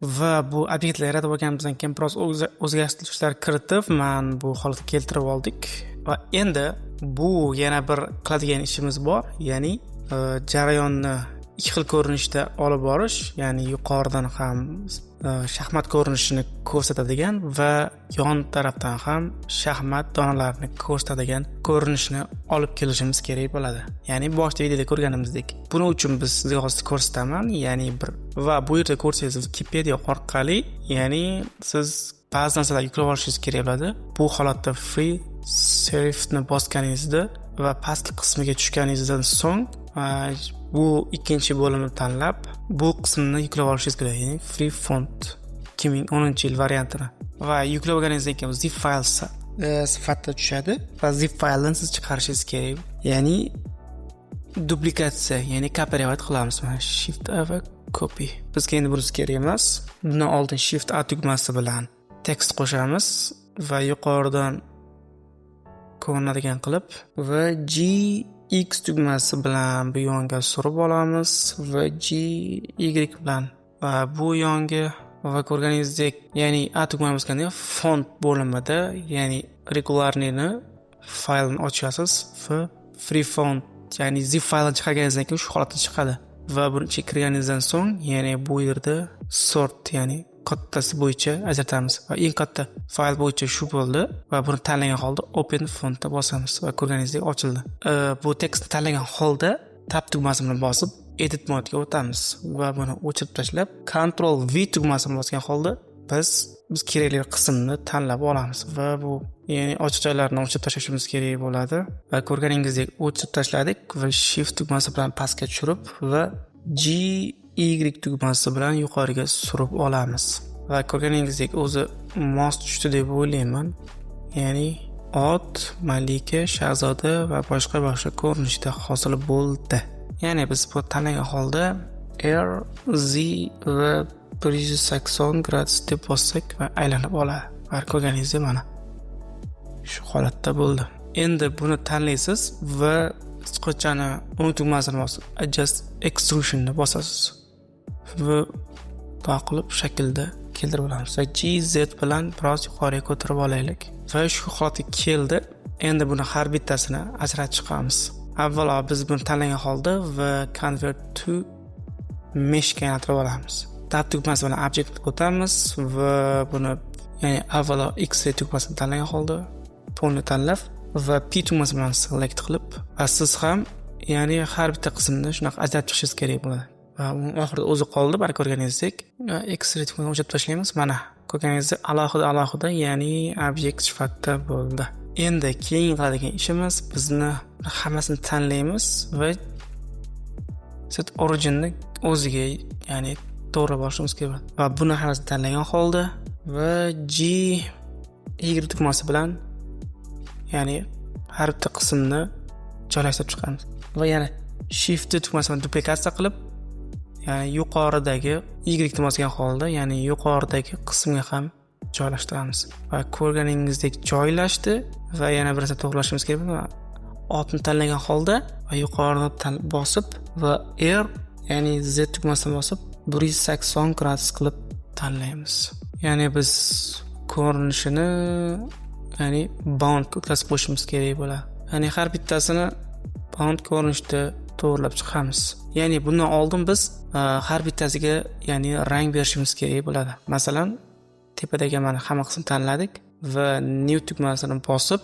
Va bu obyektlar yaratib olganimizdan keyin biroz o'zgartirishlar kiritib, man bu holatga keltirib oldik. Va endi bu yana bir qiladigan ishimiz bor, ya'ni jarayonni ikki xil ko'rinishda olib borish, ya'ni yuqoridan ham shaxmat ko'rinishini ko'rsatadigan va yon tarafdan ham shaxmat donalarini ko'rsatadigan ko'rinishni olib kelishimiz kerak bo'ladi. Ya'ni boshda videoda ko'rganimizdek. Buning uchun biz sizga hozir ko'rsataman, ya'ni bir va bu yerda ko'rsangiz Wikipedia orqali, ya'ni siz ba'zi narsalar yuklab olishingiz kerak bo'ladi. Bu holatda free serifni bosganingizda va pastki qismiga tushganingizdan so'ng bu ikkinchi bo'limni tanlab, bu qismni yuklab olishingiz kerak, ya'ni free font 2010-yil variantini. Va yuklab olganingizdan keyin zip fayl sifatida tushadi va zip fayldan siz chiqarishingiz kerak. Ya'ni duplikatsiya, ya'ni kopirovat qilamiz. Mana Shift A va copy. Bizga endi bunisi kerak emas. Bundan oldin Shift A tugmasi bilan tekst qo'shamiz va yuqoridan ko'rinadigan qilib va G X tugmasi bilan bu yonga surib olamiz va G Y bilan va bu yonga. Va ko'rganingizdek, ya'ni A tugmani bosganda font bo'limida, ya'ni регулярный ni faylini ochasiz va free font, ya'ni zip faylini chiqarganingizdan keyin shu holatda chiqadi. Va buni ichiga kirganingizdan so'ng, ya'ni bu yerda sort, ya'ni kattasi bo'yicha ajratamiz va eng katta fayl bo'yicha shu bo'ldi va buni tanlagan holda open fontda bosamiz va ko'rganingizdek ochildi. Bu tekstni tanlagan holda tab tugmasi bilan bosib edit modga o'tamiz va buni o'chirib tashlab Ctrl V tugmasini bosgan holda biz kerakli qismni tanlab olamiz va bu, ya'ni ochiq joylarni o'chirib tashlashimiz kerak bo'ladi. Va ko'rganingizdek o'chirib tashladik va Shift tugmasi bilan pastga tushirib va G Y tugmasi bilan yuqoriga surib olamiz. Va ko'rganingizdek o'zi mos tushdi deb o'ylayman. Ya'ni ot, malika, shahzoda va boshqa boshqa ko'rinishda hosil bo'ldi. Ya'ni biz bu tanlagan holda R, Z va 180 gradus deb bossak va aylanib oladi. Va ko'rganingizdek mana shu holatda bo'ldi. Endi buni tanlaysiz va sichqonchani o'ng tugmasini bosib adjust extrusion ni bosasiz va bundoq qilib shaklda keltirib olamiz va G Z bilan biroz yuqoriga ko'tarib olaylik va shu holatga keldi. Endi buni har bittasini ajratib chiqamiz. Avvalo biz buni tanlagan holda va convert to mesh ga aylantirib olamiz. Tab tugmasi bilan object o'tamiz va buni, ya'ni avvalo X tugmasini tanlagan holda polni tanlab va P tugmasi bilan select qilib va siz ham, ya'ni har bitta qismni shunaqa ajratib chiqishingiz kerak bo'ladi. Va uni oxirida o'zi qoldi, mana ko'rganingizdek. X tugmasini o'chirib tashlaymiz. Mana ko'rganingizdek alohida alohida, ya'ni obyekt sifatida bo'ldi. Endi keyin qiladigan ishimiz, bizni hammasini tanlaymiz va set originni o'ziga, ya'ni to'g'ri borishimiz kerak. Va buni hammasini tanlagan holda va G Y tugmasi bilan, ya'ni har bitta qismni joylashtirib chiqamiz. Va yana Shift tugmasi bilan duplikatsiya qilib, ya'ni yuqoridagi Y bosgan holda, ya'ni yuqoridagi qismga ham joylashtiramiz. Va ko'rganingizdek joylashdi va yana bir narsa to'g'rilashimiz kerak. Otni tanlagan holda va yuqorini bosib va R, ya'ni Z tugmasini bosib 180 gradus qilib tanlaymiz. Ya'ni biz ko'rinishini, ya'ni bound o'tkazib qo'yishimiz kerak bo'ladi. Ya'ni har bittasini bound ko'rinishda to'g'rilab chiqamiz. Ya'ni bundan oldin biz har bittasiga, ya'ni rang berishimiz kerak bo'ladi. Masalan, tepadagi mana hamma qism tanladik va new tugmasini bosib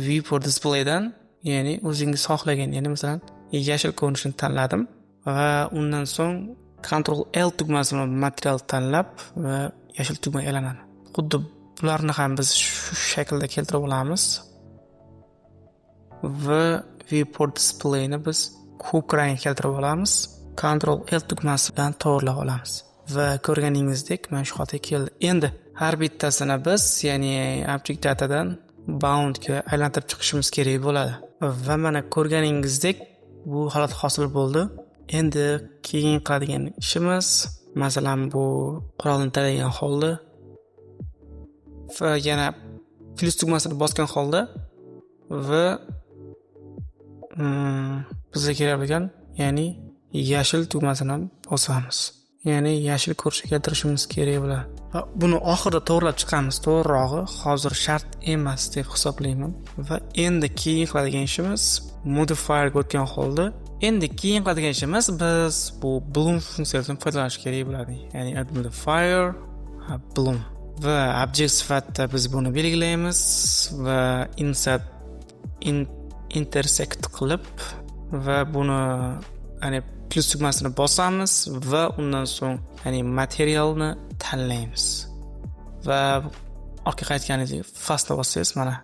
viewport displaydan, ya'ni o'zingiz xohlagan, ya'ni masalan yashil ko'rinishini tanladim va undan so'ng Ctrl L tugmasi bilan material tanlab va yashil tugma aylanadi. Xuddi bularni ham biz shu shaklda keltirib olamiz va viewport displayni biz ko'k rangga keltirib olamiz. Ctrl L tugmasi bilan to'g'rilab olamiz va ko'rganingizdek mana shu holatga keldi. Endi har bittasini biz, ya'ni object datadan boundga aylantirib chiqishimiz kerak bo'ladi. Va mana ko'rganingizdek bu holat hosil bo'ldi. Endi keyin qiladigan ishimiz, masalan, bu qurolni tanlagan holda va yana plyus tugmasini bosgan holda va bizga kerak bo'lgan, ya'ni yashil tugmasini bosamiz. ya'ni yashil ko'rinishga keltirishimiz kerak bo'ladi. Va buni oxirida to'g'rilab chiqamiz. To'g'rirog'i hozir shart emas deb hisoblayman. Va endi keyin qiladigan ishimiz modifierga o'tgan holda endi keyin qiladigan ishimiz biz bu bloom funksiyasidan foydalanish kerak bo'ladi. Ya'ni add modifier bloom va object sifatida biz buni belgilaymiz va insert intersect qilib va buni ya'ni plus tugmasini bosamiz va undan so'ng ya'ni materialni tanlaymiz. Va orqaga qaytganingizda fast bossangiz mana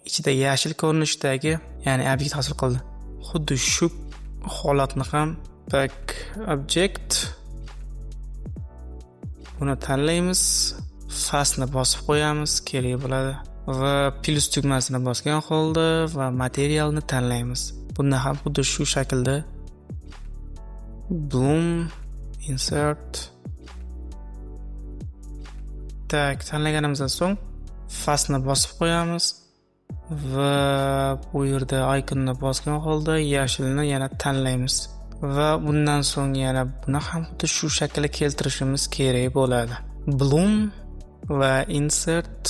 ichida yashil ko'rinishdagi ya'ni obyekt hosil qildi. Xuddi shu holatni ham back object buni tanlaymiz, fastni bosib qo'yamiz, kerak bo'ladi va plus tugmasini bosgan holda va materialni tanlaymiz. Bunda ham xuddi shu shaklda bloom insert tak tanlaganimizdan so'ng fastni bosib qo'yamiz va bu yerda ikonni bosgan holda yashilni yana tanlaymiz va bundan so'ng yana buni ham xuddi shu shaklga keltirishimiz kerak bo'ladi. Bloom va insert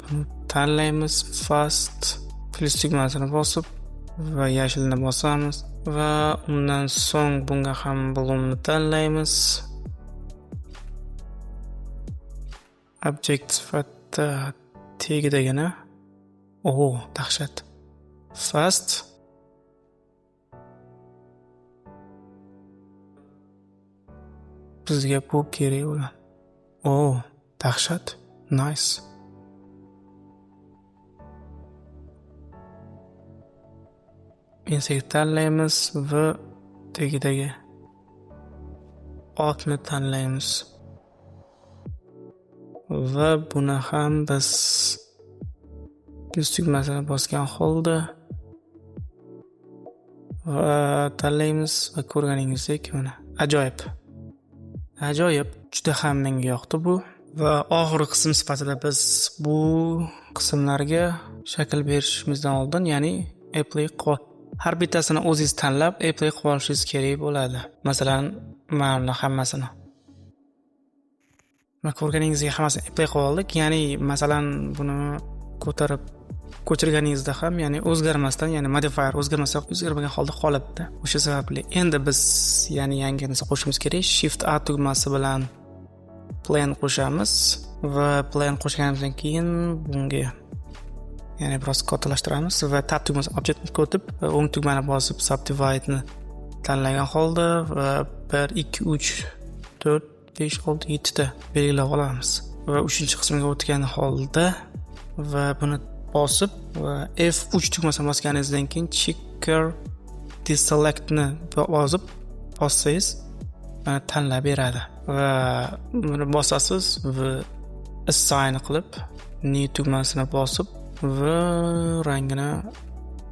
buni tanlaymiz, fast plus tugmasini bosib va yashilni bosamiz va undan so'ng bunga ham bloomni tanlaymiz. Object sifatida tegidagina dahshat. Fast bizga bu kerak bo'ladi. Dahshat. Nice. Insert tanlaymiz va tagidagi otni tanlaymiz. Va buni ham biz plus tugmasini bosgan holda va tanlaymiz va ko'rganingizdek mana ajoyib. Ajoyib, juda ham menga yoqdi bu. Va oxirgi qism sifatida biz bu qismlarga shakl berishimizdan oldin, ya'ni apply har bittasini o'zingiz tanlab apply qilib olishingiz kerak bo'ladi. Masalan, mana bular hammasini. Mana ko'rganingizdek hammasini apply qilib oldik. Ya'ni masalan buni ko'tarib ko'chirganingizda ham, ya'ni o'zgarmasdan, ya'ni modifier o'zgarmasa, o'zgarmagan holda qolibdi. O'sha sababli endi biz ya'ni yangi narsa qo'shishimiz kerak. Shift A tugmasi bilan plane qo'shamiz va plane qo'shganimizdan keyin bunga ya'ni biroz kattalashtiramiz va tab tugmasi object o'tib, o'ng tugmani bosib subdivide ni tanlagan holda va 1 2 3 4 5 6 7 ta belgilab olamiz. Va 3-qismga o'tgan holda va buni bosib va F3 tugmasini bosganingizdan keyin checker deselect ni bosib bossangiz mana tanlab beradi va buni bosasiz va assign qilib new tugmasini bosib va rangini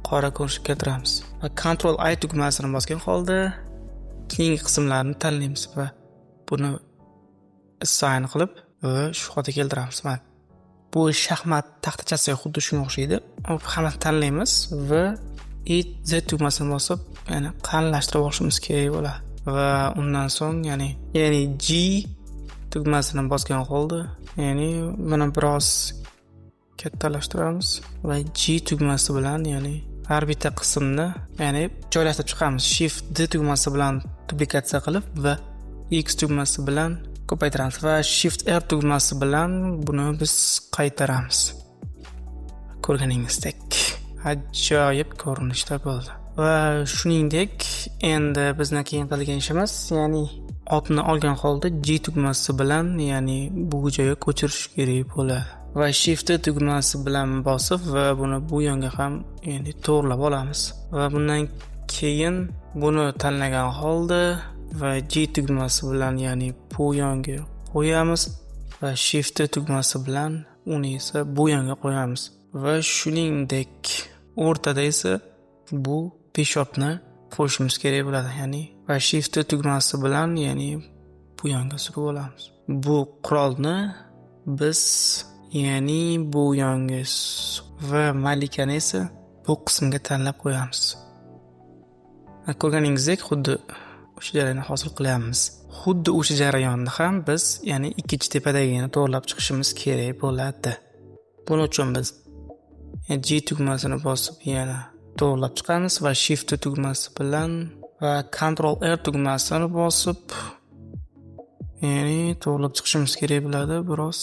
qora ko'rinishga keltiramiz. Va Ctrl I tugmasini bosgan holda keyingi qismlarni tanlaymiz va buni assign qilib va shu holga keltiramiz. Mana bu shaxmat taxtachasiga xuddi shunga o'xshaydi. Hammasini tanlaymiz va I Z tugmasini bosib, ya'ni qalinlashtirib olishimiz kerak bo'ladi. Va undan so'ng ya'ni G tugmasini bosgan holda, ya'ni buni biroz kattalashtiramiz va G tugmasi bilan, ya'ni har bitta qismni, ya'ni joylashtirib chiqamiz. Shift D tugmasi bilan duplikatsiya qilib va X tugmasi bilan ko'paytiramiz va Shift R tugmasi bilan buni biz qaytaramiz. Ko'rganingizdek ajoyib ko'rinishda bo'ldi. Va shuningdek endi bizni keyin qilgan ishimiz, ya'ni otni olgan holda G tugmasi bilan, ya'ni bu joyga ko'chirish kerak bo'ladi. Va Shift tugmasi bilan bosib va buni bu yonga ham endi to'g'rilab olamiz. Va bundan keyin buni tanlagan holda va G tugmasi bilan, ya'ni bu yonga qo'yamiz va Shift tugmasi bilan uni esa bu yonga qo'yamiz. Va shuningdek o'rtada esa bu peshobni qo'shimiz kerak bo'ladi, ya'ni va Shift tugmasi bilan, ya'ni bu yonga surib olamiz. Bu qurolni biz, ya'ni bu yonga va malikani esa bu qismga tanlab qo'yamiz. Ko'rganingizdek xuddi o'sha jarayonni hosil qilyapmiz. Xuddi o'sha jarayonni ham biz, ya'ni ikkinchi tepadagini to'g'rilab chiqishimiz kerak bo'ladi. Buning uchun biz G tugmasini bosib yana to'g'rilab chiqamiz va Shift tugmasi bilan va Ctrl R tugmasini bosib, ya'ni to'g'rilab chiqishimiz kerak bo'ladi biroz.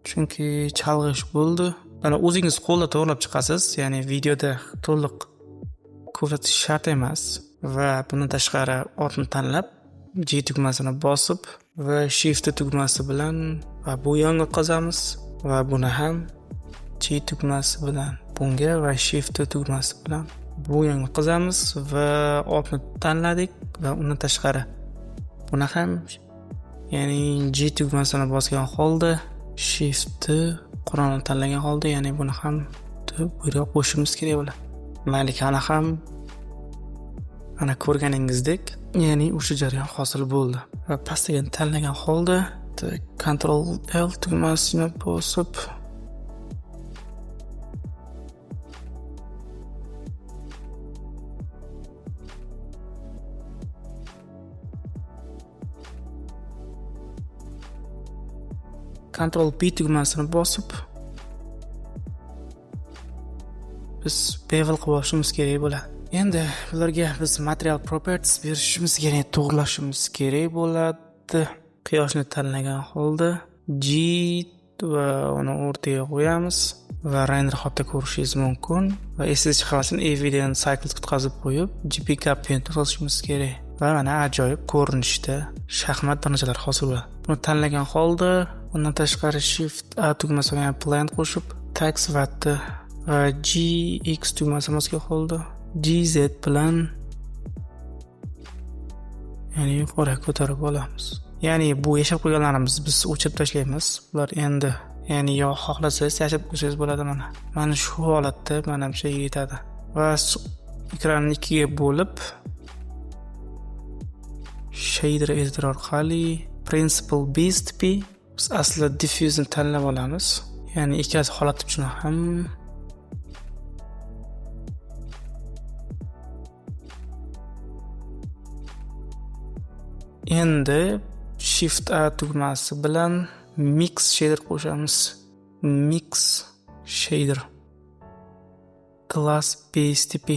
Chunki chalg'ish bo'ldi. Mana o'zingiz qo'lda to'g'rilab chiqasiz, ya'ni videoda to'liq ko'rsatish shart emas. Va bundan tashqari otni tanlab G tugmasini bosib va Shift tugmasi bilan va bu yonga o'tkazamiz va buni ham G tugmasi bilan bunga va Shift tugmasi bilan bu yonga o'tkazamiz va otni tanladik va undan tashqari buni ham, ya'ni G tugmasini bosgan holda Shift qurolni tanlagan holda, ya'ni buni ham bu yerga qo'shishimiz kerak bo'ladi. Malikani ham mana ko'rganingizdek, ya'ni o'sha jarayon hosil bo'ldi. Va pastdagini tanlagan holda Ctrl L tugmasini bosib Ctrl P tugmasini bosib biz bevel qilib olishimiz kerak bo'ladi. Endi bularga biz material properties berishimiz kerak, to'g'rilashimiz kerak bo'ladi. Quyoshni tanlagan holda G va uni o'rtaga qo'yamiz va render holatda ko'rishingiz mumkin. Va esingizda chiqmasin, Evident Cycles qutqazib qo'yib GPK Paint qilishimiz kerak. Va mana ajoyib ko'rinishda shaxmat donachalari hosil bo'ladi. Buni tanlagan holda undan tashqari Shift A tugmasi bilan Blend qo'shib Tax Watt va GX tugmasi bosgan holda GZ bilan, ya'ni yuqori ko'tarib olamiz. Ya'ni bu yashab qo'yganlarimizni biz o'chirib tashlaymiz. Bular endi, ya'ni yo xohlasangiz yashab qo'ysangiz bo'ladi mana. Mana shu holatda menimcha yetadi. Va ekranni ikkiga bo'lib shader editor orqali Principle Based P biz aslida diffuse ni tanlab olamiz. Ya'ni ikkalasi holat uchun ham endi Shift A tugmasi bilan Mix shader qo'shamiz. Mix shader Class Based P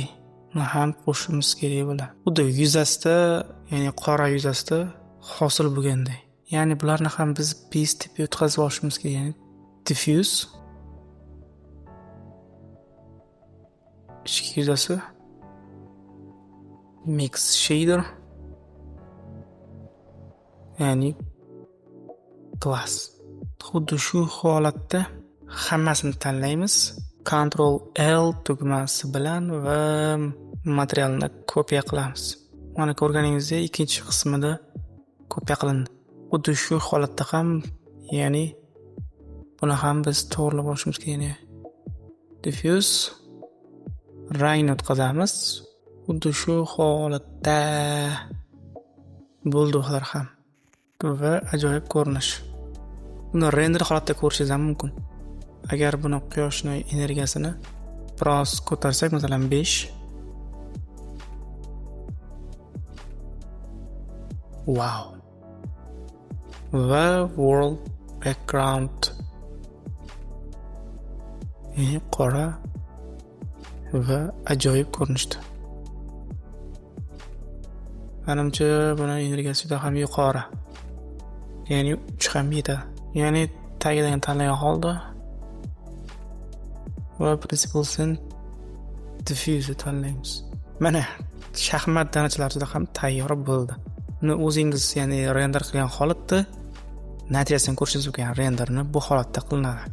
ni ham qo'shishimiz kerak bo'ladi. Xuddi yuzasida, ya'ni qora yuzasida hosil bo'lganday. Ya'ni bularni ham biz Based P o'tkazib olishimiz kerak, ya'ni diffuse ichki yuzasi Mix shader, ya'ni class. Xuddi shu holatda hammasini tanlaymiz. Ctrl L tugmasi bilan va materialni kopiya qilamiz. Mana ko'rganingizdek ikkinchi qismida kopiya qilindi. Xuddi shu holatda ham, ya'ni buni ham biz to'g'rilab olishimiz kerak. Diffuse rangni o'tkazamiz. Xuddi shu holatda bo'ldi ular ham. Va ajoyib ko'rinish. Buni render holatda ko'rishingiz ham mumkin. Agar buni quyoshning energiyasini biroz ko'tarsak, masalan 5. Wow. Va world background, ya'ni qora va ajoyib ko'rinishda. Menimcha buni energiyasi juda ham yuqori. Ya'ni 3 ham yetadi. Ya'ni tagidan tanlagan holda va Principles and Diffuse tanlaymiz. Mana shaxmat donachalari juda ham tayyor bo'ldi. Buni o'zingiz, ya'ni render qilgan holatda natijasini ko'rishingiz mumkin. Renderni bu holatda qilinadi.